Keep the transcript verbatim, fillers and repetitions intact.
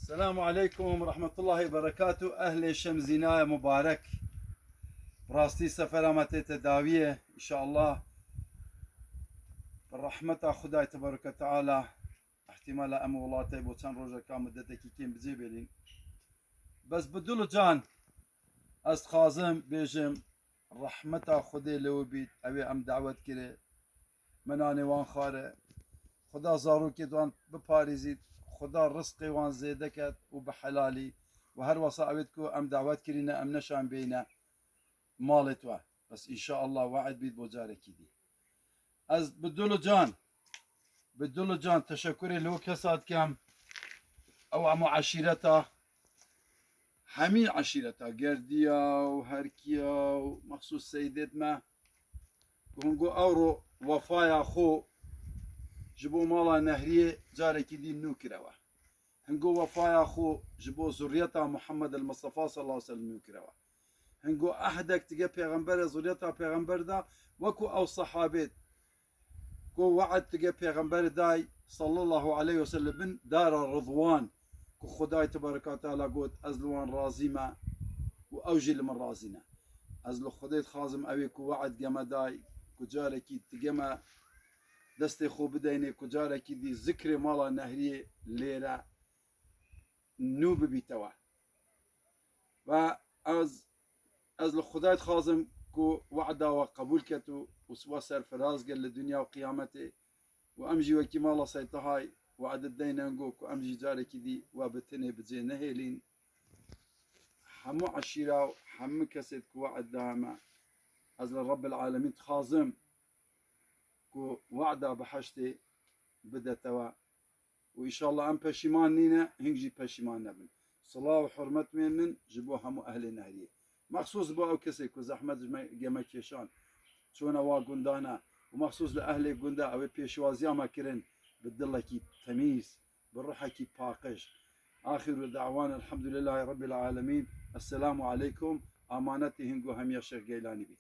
Selamu aleykum ve rahmetullahi ve berekatuh. Ehlê Şemzînaya mubarek. Bi rastî sefera me tête dawiyê. Înşallah bi rahmeta Xwedayê Tebareke Teala ihtimala em welatê bo çend rojeka mudetekî kêm bi cê bêlîn. Bes bi dil û can ez dixwazim bêjim, rehmeta Xwedê li wî bît, ew ê em dawet kirê. Menanê wan xare. Xuda zarokê wan biparêzît. Xuda rizqê wan zêde ket û bi helalî. Û her wesa ew ê ku em dawet kirîne, em neşan bêyne malê we. Bes înşaallah we'd bît bo carekî dî. Ez bi dil û can, bi dil û can teşekurê li wî kesa dikem. Ew hemû eşîreta, hemî eşîreta Gerdiya û Herkiya û mexsûs seydêt me, ku hûn got ewro wefaya xwe ji bo mala Nehriyê carekî dî nû kirewe. Hingo wefaya xwe ji bo zurriyeta Muhammed el Mustafa sallallahu aleyhi ve sellem nû kirewe. Hingo ehdek dige pêxemberê zurriyeta pêxember da, wekû ew sehabêt ku we'd dige pêxemberê day sallallahu aleyhi ve sellem bin dara Ridwan, ku Xwedayê Tebareka Teala got, ez li wan razî me û ew jî li min razî ne. Ez li Xwedê dixwazim ew ê ku we'd geme day, ku carekî dige me destê xwe bideynê, ku carekî dî zikrê mala Nehriyê lêre nû bibîte we. Ve ez, ez li Xwedayê dixwazim ku we'da we qebûl ket û, û we serfiraz gel li dinya û qiyametê. Û em jî wekî mala Seytahayê we'd deyne hingo ku em jî carekî dî we bi tinê bi cê nehêlîn. Hemû eşîra û hemû kesê ku we'd daye me, ez li Rebbil Alemîn dixwazim ku we'da biheştê bidete we. Û înşallah em peşîman nîne, hîn jî peşîman nebin. Silav û hurmet wê min ji bo hemû ehlê Nehriyê. Mexsûs bo ew kesê ku zehmet ji me, ge me kêşan, çûne wa gundane û mexsûs li ehlê gunda ew ê pêşwaziya me kirin bi dilekî temîz, bi ruhekî paqij. Axiru da'wan elhamdulillahî Rabbil Alemîn. Esselamu aleykum. Amanetê hingo hemiya Şêx Geylanî bît.